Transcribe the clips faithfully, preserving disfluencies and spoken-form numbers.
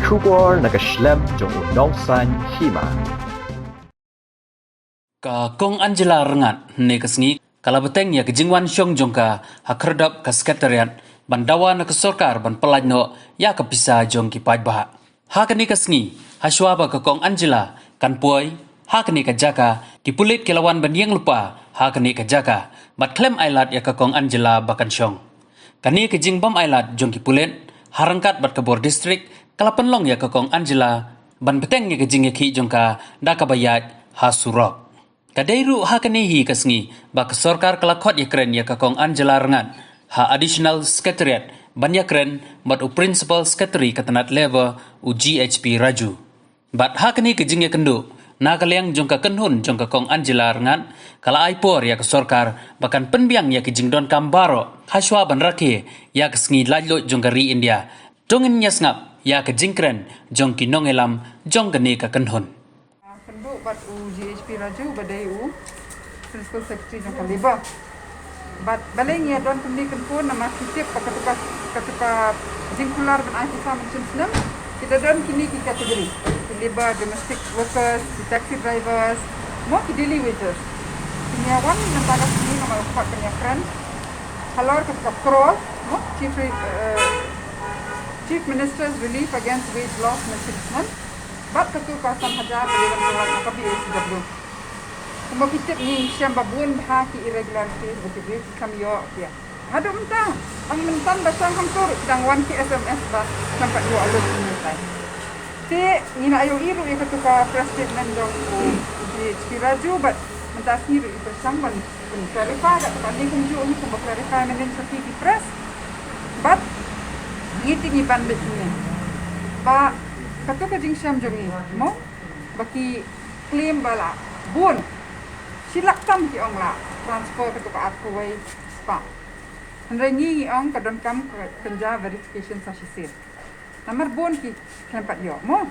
Khubor na ka shlem jong u nongsan hima. Ka Kong Angela Rngat ne ka sngi ka la bteng ïa ka jingwan shong jong ka ha khyrdop ka Secretariat ban dawa na ka sorkar ban pyllait noh ïa ka pisa jong ki paidbah. Ha kane ka sngi, ha shwa ba ka Kong Angela kan poi ha kane ka jaka, ki pulit ki la wan ban ïeng lypa ha kane ka jaka bad khlem ai lad ïa ka Kong Angela ba kan shong. Kane ka jingbym ai lad jong ki pulit ha ryngkat bad ka bor district ka la pynlong ïa ka Kong Angela ban bteng ïa ka jingïakhih jong ka da kaba ïaid ha surok. Ka dei ruh ha kane hi ka sngi ba ka sorkar ka la khot ïakren ïa ka Kong Angela Rngat ha Additional Secretariat ban ïakren bad u Principal Secretary ka tnat Labour, u G H P Raju. Bad ha kane ka jingïakynduh na ka liang jong ka kynhun jong ka Kong Angela Rngat ka la ai por ïa ka sorkar ba kan pynbiang ïa ka jingdonkam baroh ha shwa ban rakhe ïa ka sngi laitluid jong ka ri India. To ngin ïa sngap ïa ka jingkren jong ki nongïalam jong kane ka kynhun. Kynduh bad u G H P Raju ba dei u Principal Secretary jong ka Labour. Bad balei ngi ïa don kumne kynphun namar ki tip ba katu ka, katu ka jingkular ban ai pisa mynshem snem ki da don kine ki category. Ki labour, domestic workers, ki taxi drivers, mo ki daily wages. Ki ïa wan mynta ka sngi namar ka khot ban ïakren halor katu ka crore, mo Chief Re-, eh, Chief Minister's Relief Against Wage Loss mynshem snem. Bad katu ka san hajar ba dei ban pynlait na ka B A C W. Kumba phi tip ngi shem ba bun bha ki irregularities ba ki briew ki khlem ïoh ïa. Haduh mynta, tang mynta ba shong hangto ruh dang wan ki S M S ba khlem pat ïoh lut mynta. Te ngi la ïohi ruh ïa katu ka press statement jong u G H P Raju bad mynta sngi ruh i pyrshang ban pyn clarify, kat kane kumjuh hi kumba clarify mynnin sha ki ki press. Bad ngi te ngi ban bit ngi ba katu ka jingshem jong ngi mo ba ki claim ba la bun shi lak tam ki ong la transfer katu ka arphew wei spah. Hynrei ngi ngi ong ka donkam ka kynja verification sa shisien. Namar bun ki khlem pat ïoh mo.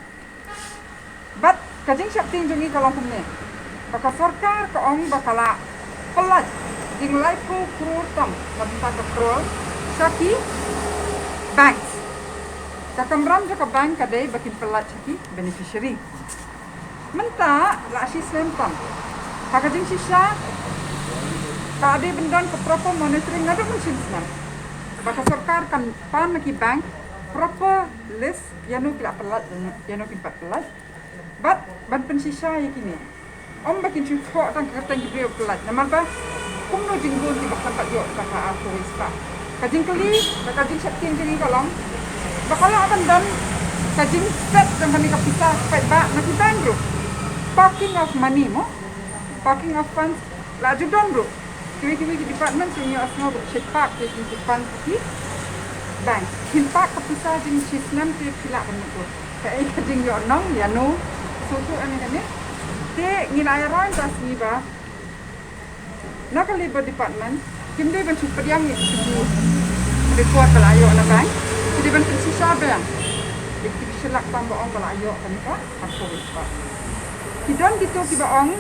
Bad ka jingsheptieng jong ngi ka long kumne. Ba ka sorkar ka ong ba ka la pyllait jing laiphew klur tam na bynta ka crore sha ki banks. Ka kamram jong ka bank ka dei ba kin pyllait sha ki beneficiary. Mynta la shi snem tam. Ha ka jingshisha ka dei ban don ka proper monitoring naduh mynshem snem. Ba ka sorkar kan pan na ki bank proper list ïano ki la pyllait, ïano kin pat pyllait. Bad ban pynshisha ïa kine. Ym ba kin shu thoh tang ka kyrteng ki briew pyllait namar ba kumno jingbun kiba khlem pat ïoh tang ka arphew wei spah. Ka jingkylli, ka, ka jingsheptieng jong ngi ka long ba ka lah ban don ka jingset jong kane ka pisa paidbah na ki bank ruh. Parking of money mo. Parking of funds la ju don ruh. Kiwei kiwei ki department ki ïohsngew ba ki shait park ïa ki fund ki bank. Kin park ka pisa jingshisnem te ki lah ban mutdur. Kaei ka jingïohnong ïano shuh shuh ane kane. Te ngi la ïa roi ta sngi ba na ka Labour Department kim dei ban shu pdiang ïa ki report ba la ïoh na bank. Ki dei ban pynshisha biang ïa ki shi lak tam ba ong ba la ïoh kane ka arphew wei spah. Ki don kito kiba ong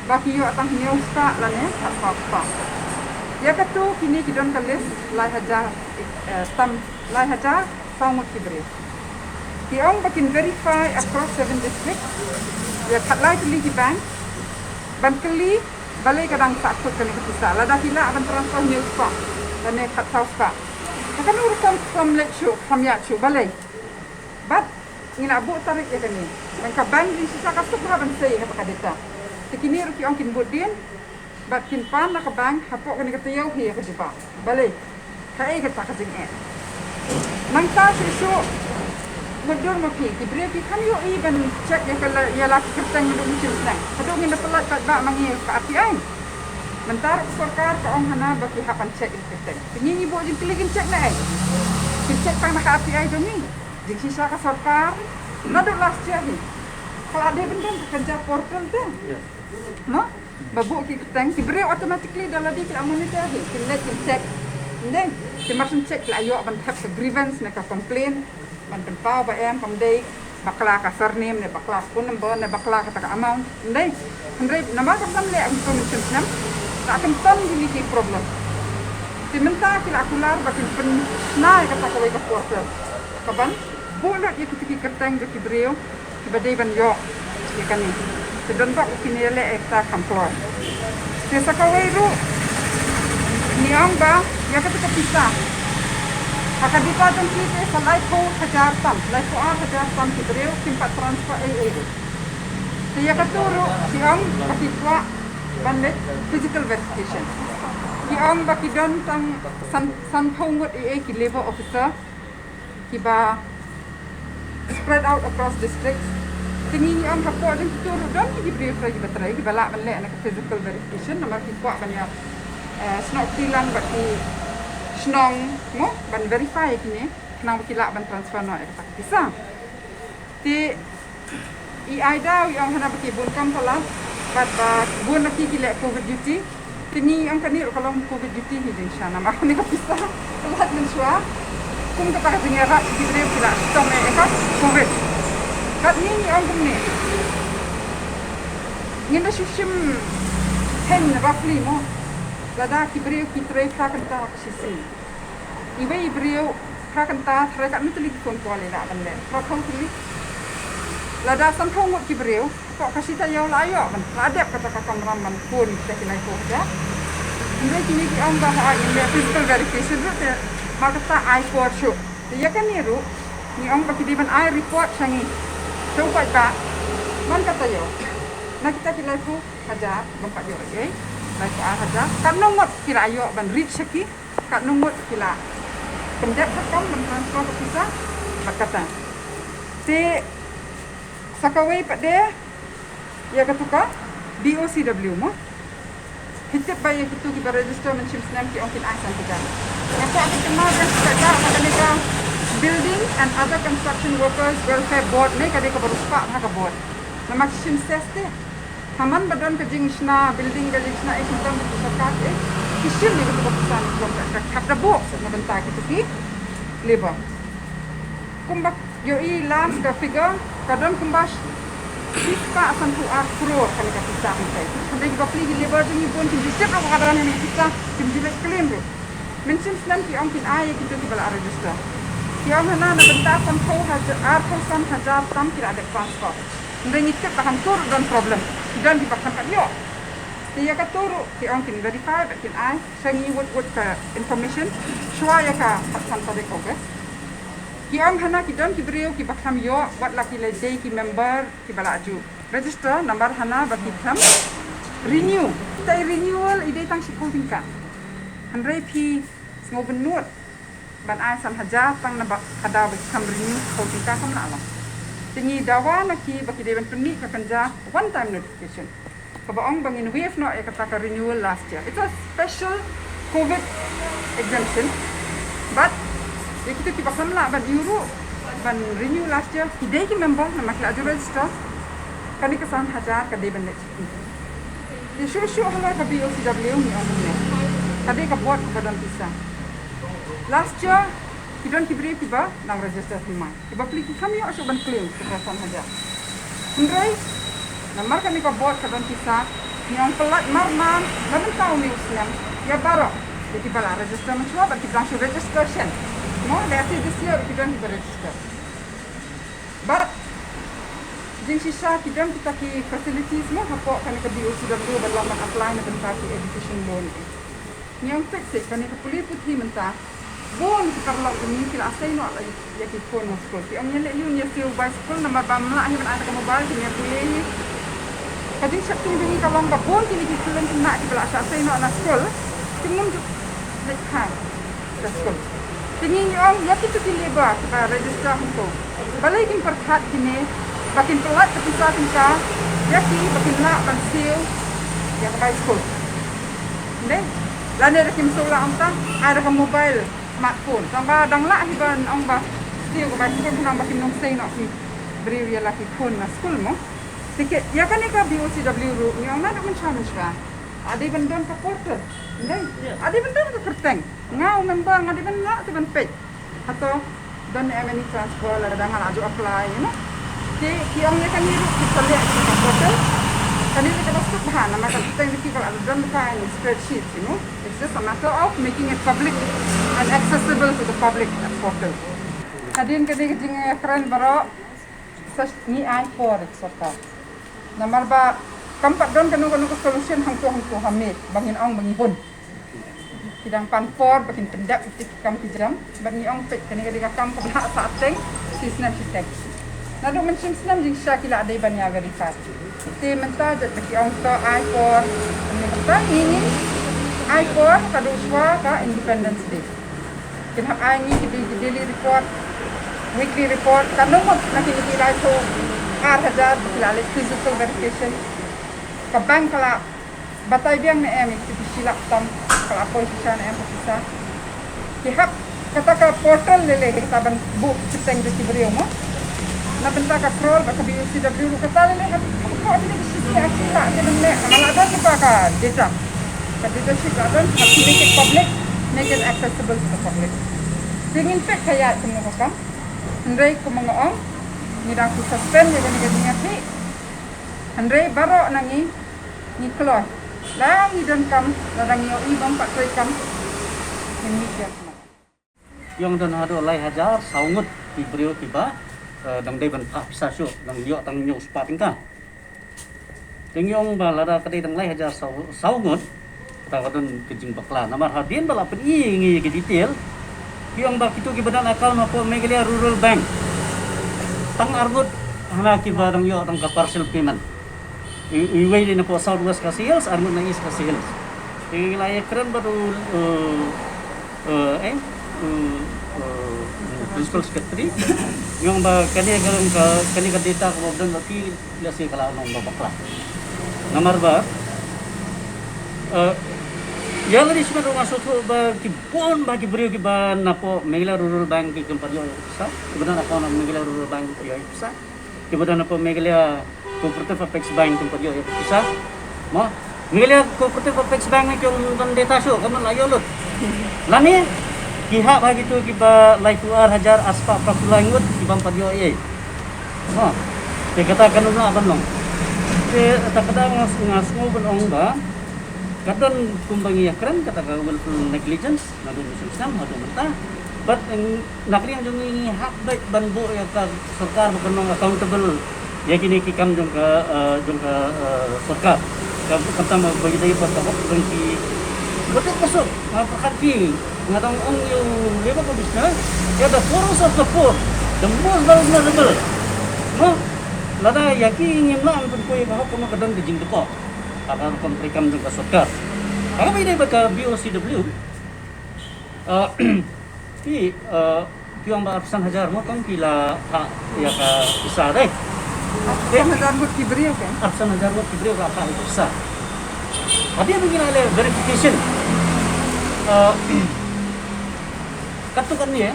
ba ki ïoh tang hynñiew spah lane arphew spah. Ïa katu kine ki don ka list lai hajar, eh, tam lai hajar saw ngut ki briew. Ki ong ba kin verify across seven districts. Ïa khatlai tylli ki bank ban kylli balei ka dang sah kut kane ka pisa lada ki lah ban transfer hynñiew spah lane khatsaw spah. Ka kano rukom khlem leit shuh, khlem ïaid shuh balei. Bad ngi la buh tarik ïa kane. Nang ka bank jingshisha ka suk bha ban sei ïa kata ka data. Te kine ruh ki ong kin bud dien bad kin pan na ka bank hapoh kane ka taïew hi ïa ka jubab. Balei? Kaei kata ka jingeh? Nangta shuh shuh mutdur ma phi, ki briew ki khlem ïohi ban check ïa ka la, ïa la ki kyrteng naduh mynshem snem. Haduh ngin da pyllait paidbah ma ngi ka R T I. Mynta ruh ka sorkar ka ong hana ba ki hap ban check ïa ki kyrteng. Te ngi ngi buh jingkylli kin check na ei? Kin check tang na ka R T I jong ngi. Jingshisha ka sorkar naduh last year hi ka la dei ban don ka kynja portal te. Mo? Ba buh ki kyrteng ki briew automatically da lade ki la monitor hi, kin leit kin check. Ym dei, te mar shu check la ïoh ban thep ka grievance ne ka complaint, ban pynpaw ba em kam dei bakla ka surname ne bakla phone number ne bakla kata ka amount. Ym dei, hynrei namar kam dang leh ka mynsiem snem, la kynton kine ki problem. Te mynta ki la kular ba kin pynshna ïa kata kawei ka portal kaban Buh lut ïa kita ki kyrteng jong ki briew kiba dei ban ïoh ïa kane. Te don bok kine leh ïa kata kam kloi. Te sa kawei ruh ngi ong ba ïa kata ka pisa ha ka data jong ki te sa laiphew hajar tam, laiphew ar hajar tam ki briew kim pat transfer ei ei ruh. Te ïa kata ruh ki ong ba ki kwah ban leh physical verification. Ki ong ba ki don tang san, sanphew ngut ei ei ki labour officer kiba spread out across districts. Te ngi ong hapoh jong kito ruh don ki briew trai kiba trai kiba lah ban leh na ka physical verification namar ki kwah ban ïa, eh, snoh kti lang bad ki shnong mo ban verify ïa kine khnang ba ki lah ban transfer noh ïa kata ka pisa. Te i ai daw i ong hana ba ki bun kam palat bad ba bun na ki ki leh covid duty. Te ngi ong kane ruh ka long covid duty hi jingshisha namar kane ka pisa palat mynshuwa. Kum kata ka jingïarap ki briew ki la shitom ïa ka covid. Bad ngi ngi ong kumne, ngin da shu shim hynrei roughly mo, lada ki briew ki trei phra kynta ha ka shisien, iwei i briew phra kynta, tharai katno tylli ki phone call i lah ban leh? Phra phew tylli. Lada sanphew ngut ki briew, hapoh ka shi taïew la ïoh ban, la dep kata ka kamram ban phone kita ki laiphew hajar. Hynrei kine ki ong ba hooid ngin leh physical verification ruh te mar kata ai por shuh. Te ïa kane ruh ngi ong ba ki dei ban ai report sha ngi, sha u paidbah man ka taïew. Na kita ki laiphew hajar bym pat ïoh ei ei, laiphew ar hajar, katno ngut ki la ïoh ban reach sha ki, katno ngut ki la pyndep ha kam ban transfer ka pisa bad kata. Te sa kawei pat de ïa katu ka B O C W mo. Phi tip ba ïa kitu kiba register mynshem snem ki ong kin ai san hajar. Nga kwah ban kynmaw ba ka, ka, ka, ka building and other construction workers welfare board ne ka dei kaba riewspah ha ka board. Namar ki shim cess te. Ha man ba don ka jingshna building, ka jingshna ei khamtam ka sorkar te, ki shim ïa katu ka pisa ne ka, ka, ka khap da buh na bynta kitu ki labour. Kumba ïohi last ka figure ka don kumba shispah sanphew ar klur kane ka pisa hangtai. Hynrei ki bapli ki labour jong ngi bun kim ju tip ruh ba ka don kane ka pisa, kim ju leit claim ruh. Mynshem snem ki ong kin ai ïa kitu kiba la register. Ki ong hana na bynta sanphew hajar, arphew san hajar tam ki la dep transfer. Hynrei ngi tip ba hangtu ruh don problem. Ki don kiba khlem pat ïoh. Te ïa katu ruh ki ong kin verify bad kin ai sha ngi wut wut ka information shuwa ïa ka khatsan tarik August. Ki ong hana ki don ki briew kiba khlem ïoh, wat la ki la dei ki member kiba la ju register, namar hana ba ki khlem renew. Te i renewal i dei tang shiphew tyngka. Hynrei phi sngewbynnud ban ai san hajar tang na ba ka daw ba ki khlem renew, shiphew tyngka kam lah long. Te ngi dawa na ki ba ki dei ban pynmih ka kynja one time notification. Kaba ong ba ngin waive noh ïa kata ka renewal last year. It's a special covid exemption. But ïa kitu kiba khlem lah ban ïoh ruh ban renew last year, ki dei ki member namar ki la ju register, kane ka san hajar ka dei ban leit sha ki. Te shuh shuh halor ka B O C W ngi ong kumne, ka dei ka board kaba don pisa. Last year ki don ki briew kiba nang register thymmai. Ki bapli ki khlem ïoh shuh ban claim kata ka san hajar. Hynrei namar kane ka board ka don pisa, ngi ong pyllait mar mar na bynta une u snem ïa baroh ïa kiba la register mynshuwa bad kiba dang shu register shen. Mo, lehse this year ki don kiba register. Bad jingshisha ki don kita ki facilities mo hapoh kane ka B O C W ba long ban apply na bynta ki education loan. Ngi ong peit seh kane ka pule puthi mynta, bun ki paralok jong ngi ki la sei noh la ïa ki phone na skul. Ki ong ïa leh ïa u, ïa siew bai skul namar ba ym lah hi ban ai da ka mobile, ki ïa pule hi. Ka jingsheptieng jong ngi ka long ba bun kine ki khyllung khynnah kiba la shah sei noh na skul kim nym ju leit phai sha skul. Te ngi ong ïa kitu ki labour kiba register hangto, balei kim pyrkhat kine ba kin pyllait ka pisa tyngka ïa ki ba kin lah ban siew ïa ka bai skul? Ym dei? Lane da kim siew lah, ong ta ai da ka mobile, smartphone. Tang ba dang lah hi ban ong ba siew ka bai skul khnang ba kin nym sei noh ki briew ïa la ki phone na skul mo. Te ïa kane ka B O C W ruh ngi ong naduh mynshuwa mynshuwa, ha dei ban don ka portal. Ym dei? Ha dei ban don ka kyrteng. Nga u member nga dei ban lah te ban peit hato don ne em any transfer lada nga la ju apply, you know. Te ki ong ïa kane ruh ki sa leh ïa ka portal. Kane ruh kaba suk bha namar ka kyrteng jong ki ka la don lypa in spreadsheet, you know. It's just a matter of making it public and accessible to the public, that portal. Hadien kane ka jingïakren baroh, sa ngi ai por ïa ka sorkar. Namar ba kam pat don kano kano ka solution hangto hangto ha miet ba ngin ong ba ngi bun. Ki dang pan por ba kin pyndep ïa ki kam ki jam. Bad ngi ong peit kane ka dei ka kam kaba ha sa teng, shi snem shi teng. Naduh mynshem snem jingshisha ki la dei ban ïa verify. Te mynta jait ba ki ong to ai por, mynta ngi ngi ai por haduh shwa ka Independence Day. Kin hap ai ngi ki daily, ki daily report, weekly report, katno ngut na kine ki laiphew ar hajar ba ki la leh physical verification. Ka bank ka la batai biang ne em ïa ki pisa, ki la tam, ka la poi shisha ne em ka pisa. Ki hap kata ka portal lei lei kata ban buh kyrteng jong ki briew mo. Na bynta ka crawl bad ka B O C W ruh kata lei lei hap, hap buh kine ki shisha ki la ki ban leh, ka la don lypa ka data. Ka data sheet la don, hap make it public, make it accessible to the public. Te ngin peit ka ïaid kumno ka kam. Hynrei kumba nga ong, ngi dang suspend ïa kane ka jingïakhih. Hynrei baroh na ngi ngi kloi. Lada ngi donkam, lada ngi ïohi ba ym pat treikam, ngin mih biang. Ki ong don haduh lai hajar saw ngut ki briew kiba, eh, dang dei ban phah pisa shuh, dang ïoh tang hynñiew spah tyngka. Te ngi ong ba lada ka dei dang lai hajar saw, saw ngut, kata ka don ka jingbakla. Namar hadien ba la pyni ïa ngi ki detail, ki ong ba kito kiba don account hapoh Meghalaya Rural Bank, tang ar ngut hana kiba dang ïoh tang ka partial payment. I, iwei dei napoh South West Khasi Hills, ar ngut na East Khasi Hills. Te ngi la ïakren bad u, eh, eh, eh, eh, eh, Principal Secretary. Ngi ong ba kane ka, ka, kane ka data kaba don ba phi, lehse ka la long ba bakla. Namar ba, eh, ïa lade shimet ruh nga sngewthuh ba ki bun bah ki briew kiba napoh Meghalaya Rural Bank ki khlem pat ïoh ïa pisa. Kiba don account na Meghalaya Rural Bank ïoh ïa pisa. Kiba don hapoh Meghalaya Cooperative Apex Bank khlem pat ïoh ïa pisa. Mo, Meghalaya Cooperative Apex Bank ne ki ong don data shuh, ka mut la ïoh lut. Lane ki hap ha kito kiba laiphew ar hajar ar spah phra phew lai ngut ki bym pat ïoh ei ei. Mo, te kata kan ym lah ban long. Te kata ka daw nga, nga sngew ban ong ba ka don kumba ngi ïakren kata ka willful negligence. Naduh mynshem snem haduh mynta. Bad, em, na ka liang jong ngi ngi hap beit ban buh ïa ka sorkar ba kan long accountable ïa kine ki kam jong ka, eh, jong ka, eh, sorkar. Ka, khamtam ba ïadei bad ka hok jong ki. Bad ka suk nga pyrkhat phi, nga dang ong ïa u Labour Commissioner, ïa the poorest of the poor, the most vulnerable. Mo, lada ïa ki ngim lah ban pynpoi ïa ka hok, kumno ka don ka jingdukor. Ka rukom treikam jong ka sorkar. Ka ba ïadei bad ka B O C W. Ah, phi, ah, phi ong ba arphew san hajar mo tang ki la phah ïa ka pisa dei. Arphew san hajar ngut ki briew kan? Arphew san hajar ngut ki briew la phah ïa ka pisa. Hadien ba ngi la leh verification. Ah, katto katne, eh.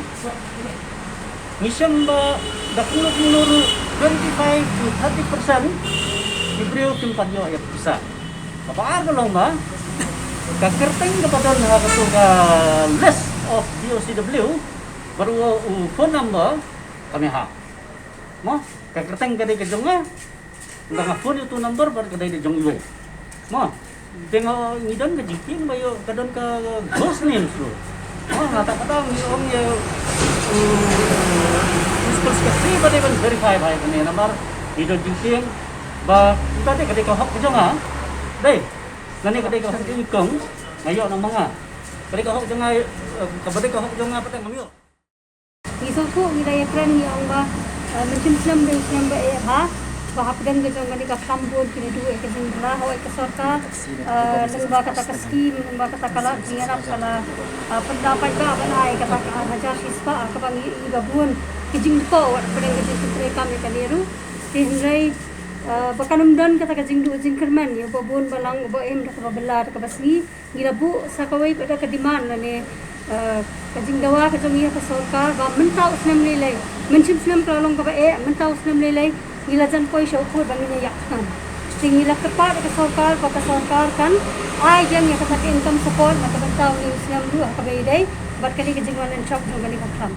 Ngi shem ba da kumno kumno ruh twenty-five to thirty percent ki briew kim pat ïoh ïa ka pisa. Kaba ar ka long ba ka kyrteng kaba don ha kato ka list of B O C W bad u, u phone number ka mih ha. Mo, ka kyrteng ka dei ka jong nga. Nga phone ïa uto u number bad ka dei da jong iwei. Mo, te nga, ngi don ka jingtieng ba ïoh ka don ka ghost names ruh. Mo, nga ta kata ngi ong ïa u, u principal secretary ba dei ban verify ba ïa kane namar ngi don jingtieng ba kata dei ka dei ka hok ka jong nga. Dei. Lane ka dei ka hok jong i kong, nga ïoh na ma nga. Ka dei ka hok jong nga, eh, kaba dei ka hok jong nga pat ngam ïoh. Ngi sngewthuh ngi la ïakren ngi ong ba, eh, mynshem snem dei u snem ba eh bha, ba hapdeng ka jong kane ka khlam bun ki la duh ïa ka jingbylla hawei ka sorkar, eh, lyngba kata ka skim, lyngba kata ka lad jingïarap ka la, eh, pynda paidbah ban ai kata ka ar hajar shispah, kaba ngi ïohi ba bun ki jingdukor wat hapdeng ka jingpyntreikam ïa kane ruh. Te hynrei, eh, ba kan ym don kata ka jingduh jingkyrmen ïa uba bun balang uba im da kaba bylla da kaba sngi. Ngi la buh sa kawei pat da ka demand lane, eh, ka jingdawa ka jong ngi ha ka sorkar ba mynta u snem lei lei, mynshem snem ka la long kaba eh, mynta u snem lei lei ngi la jan poi sha u kut ba ngin ïa ïakhun. Te ngi la kyrpad ïa ka sorkar ba ka sorkar kan ai jong ïa kata ka income support na ka bynta une u snem ruh ha kaba ïadei bad kane ka jingwan lynchop jong kane ka khlam.